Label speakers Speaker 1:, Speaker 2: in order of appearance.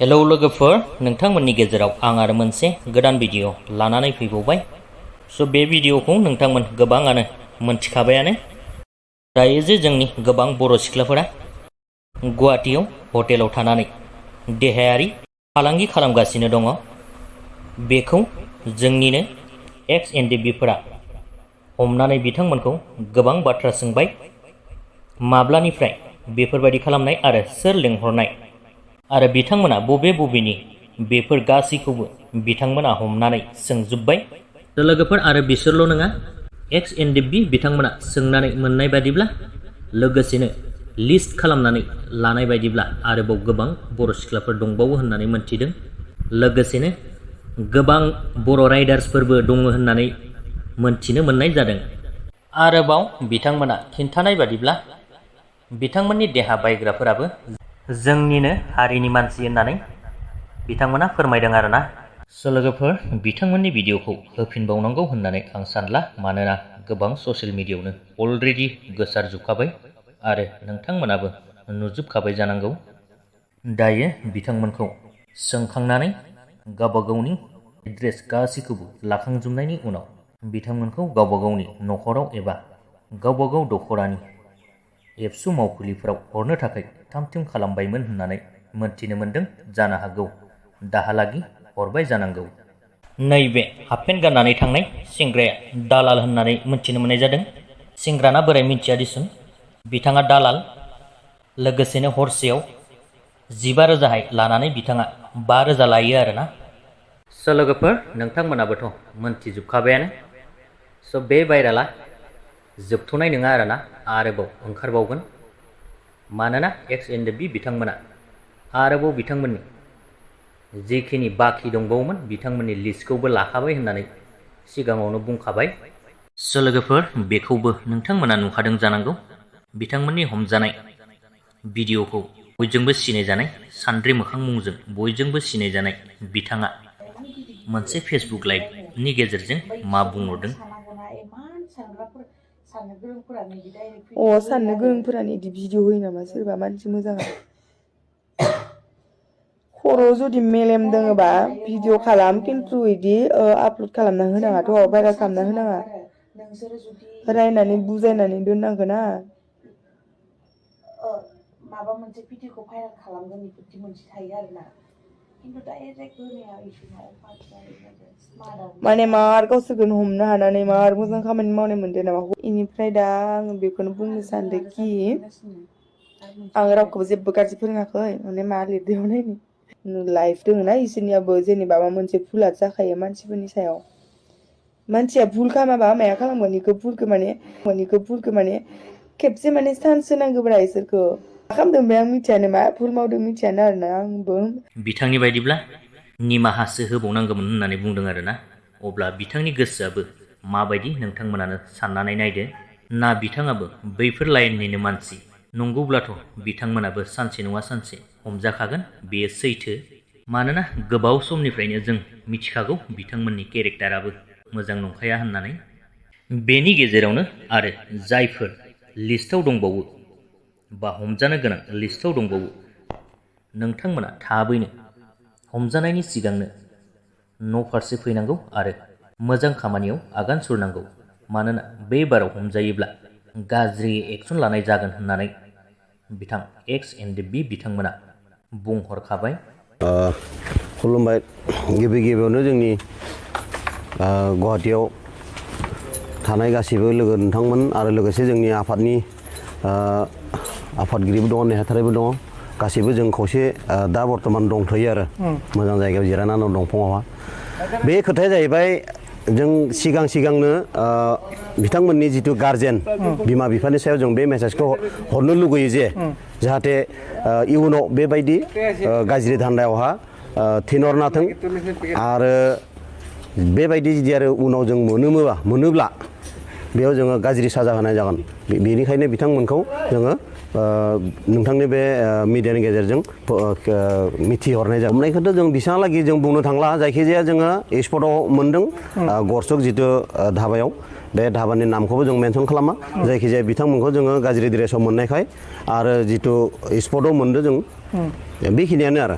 Speaker 1: Hello लोगोफोर, नोंथांमोननि गेजेराव आं आरो मोनसे गोदान भिडिअ लानानै फैबावबाय। बे भिडिअखौ नोंथांमोन गोबाङानो मोनथिखाबायानो। दायो जे जोंनि गोबां बर' सिख्लाफोरा गुवाहाटीयाव हटेलाव थानानै देहायारि फालांगि खालामगासिनो दङ। बेखौ जोंनिनो एक्स एनडिबिफोरा हमनानै बिथांमोनखौ गोबां बाथ्रा सोंबाय। माब्लानिफ्राय बेफोरबायदि खालामनाय आरो सोर लेंहरनाय आरो बिथांमोना बबेनि बेफोर गासैखौबो बिथांमोना हमनानै सोंजोब्बाय। लोगोफोर, आरो बिसोरल' नङा, एक्स एनडिबि बिथांमोना सोंनानै मोननाय बायदिब्ला लोगोसेनो लिस्ट खालामनानै लानाय बायदिब्ला आरोबाव गोबां बर' सिख्लाफोर दंबावो होननानै मोनथिदों। लोगोसेनो गोबां बर' राइडार्सफोरबो दङ होननानै मोनथिनो मोननाय जादों। आरोबाव बिथांमोना खिन्थानाय बादिब्ला बिथांमोननि देहा बायग्राफोराबो जोंनिनो हारिनि मानसि होननानै बिथांमोना फोरमायदों आरोना। लोगोफोर, बिथांमोननि भिडिअखौ होफिनबावनांगौ होननानै आं सानला, मानोना गोबां ससियेल मिडियायावनो अलरेडि गोसारजोबखाबाय आरो नोंथांमोनाबो नुजोबखाबाय जानांगौ। दायो बिथांमोनखौ सोंखांनानै गावबा गावनि एड्रेस गासैखौबो लाखांजोबनायनि उनाव बिथांमोनखौ गावबा गावनि न'खराव एबा गावबा गाव दख'रानि एबसु मावखुलिफोराव हरनो थाखाय थाम-थिम खालामबायमोन होननानै मोनथिनो मोनदों। जानो हागौ दाहालागि हरबाय जानांगौ। नैबे हाफपेन्ट गाननानै थांनाय सेंग्राया दालाल होननानै मोनथिनो मोननाय जादों। सेंग्राना बोराय मिथिया दिसुन, बिथाङा दालाल। लोगोसेनो हरसेयाव 15,000हाय लानानै बिथाङा 5,000 लायो आरोना। लोगोफोर, नोंथांमोनाबोथ' मोनथिजोबखाबायानो। बे भाइराला जोबथ'नाय नङा आरोना, आरोबाव ओंखारबावगोन। मानोना एक्स एनडिबि बिथांमोना आरोबाव बिथांमोननि जेखिनि बाखि दंबावोमोन बिथांमोननि लिस्टखौबो लाखाबाय होननानै सिगाङावनो बुंखाबाय। लोगोफोर, बेखौबो नोंथांमोना नुखादों जानांगौ। बिथांमोननि हमजानाय भिडिअखौ बयजोंबो सिनायजानाय सान्द्रि मोखां मुंजों बयजोंबो सिनायजानाय बिथाङा मोनसे फेसबुक लाइभनि गेजेरजों मा बुंहरदों।
Speaker 2: साननो गोरोंफोरानो इदि भिडिअ होयो नामा सोरबा मानसि मोजाङा? खर' जुदि मेलेम दोङोबा भिडिअ खालाम, खिन्थु इदि आपल'ड खालामना होनाङाथ', भाइरेल खालामना होनाङा। रायनानै बुजायनानै दोननांगोना। माबा मोनसे भिडिअखौ भाइरेल खालामगोन बेफोरदि मोनसे थायो आरोना। खिन्थु डाइरेक्ट होनाया माने मार गावसोरखौनो हमनो हानानै मार मोजां खामानि मावनाय मोनदों नामा। इनिफ्राय दा आङो बेखौनो बुंनो सानदोंखि आं रावखौबो जेबो गाज्रि फोरोङाखै, माने मा लिरदों नायनि। लाइफ दङ ना इसोरनियाबो, जेनेबा माबा मोनसे भुला जाखायो मानसिफोरनि सायाव। मानसिया भुल खालामाबा माया खालामगोन, इखौ भुलखौ माने खेबसे माने चान्स होनांगौब्रा इसोरखौ। मा खालामदों बे आं मिथियानो, मा भुल मावदों मिथियानो आरोना आंबो।
Speaker 1: बिथांनि बायदिब्ला निमाहासो होबावनांगौमोन होननानै बुंदों आरोना। अब्ला बिथांनि गोसोआबो माबायदि नोंथांमोनानो साननानै नायदो। ना बिथाङाबो बैफोर लाइननिनो मानसि नंगौब्लाथ' बिथांमोनाबो सानसे नङा सानसे हमजाखागोन, बेयो सैथो। मानोना गोबाव समनिफ्रायनो जों मिथिखागौ बिथांमोननि केरेक्टाराबो मोजां नंखाया होननानै। बेनि गेजेरावनो आरो जायफोर लिस्टआव दंबावो बा हमजानो गोनां लिस्टआव दंबावो, नोंथांमोना थाबैनो हमजानायनि सिगांनो न' फारसे फैनांगौ आरो मोजां खामानियाव आगान सुरनांगौ। मानोना बे बाराव हमजायोब्ला गाज्रि एक्सन लानाय जागोन होननानै बिथां एक्स एनडिबि बिथांमोना बुंहरखाबाय।
Speaker 3: खुलुमबाय। गिबियावनो जोंनि गुवाहाटीयाव थानाय गासैबो लोगो नोंथांमोन आरो लोगोसे जोंनि आफादनि आफादगिरिबो दङ, नेहाथारिबो दङ। गासैबो जों खौसे दा बर्थमान दंथ'यो आरो मोजां जायगायाव जिरायनानै दं, दंफाङावहा। बे खोथाया जाहैबाय, जों सिगांनो बिथांमोननि जिथु गारजेन बिमा बिफानि सायाव जों बे मेसेजखौ हरनो लुगैयो जे जाहाथे इयुनाव बेबायदि गाज्रि धान्दायावहा थिनहरनाथों आरो बेबायदि जुदि आरो उनाव जों मोनोब्ला बेयाव जोङो गाज्रि साजा होनाय जागोन। बेनिखायनो बिथांमोनखौ जोङो नोंथांनि बे मिडियानि गेजेरजों मिथिहरनाय जागोन। हमनायखौथ' जों बेसांहालागै जों बुंनो थांला, जायखिजाया जोङो स्पटआव मोन्दों गरसक जिथु धाबायाव, बे धाबानि नामखौबो जों मेनसन खालामा। जायखिजाया बिथांमोनखौ जोङो गाज्रि ड्रेसाव मोननायखाय आरो जिथु स्पटआव मोन्दों जों, बेखिनियानो आरो।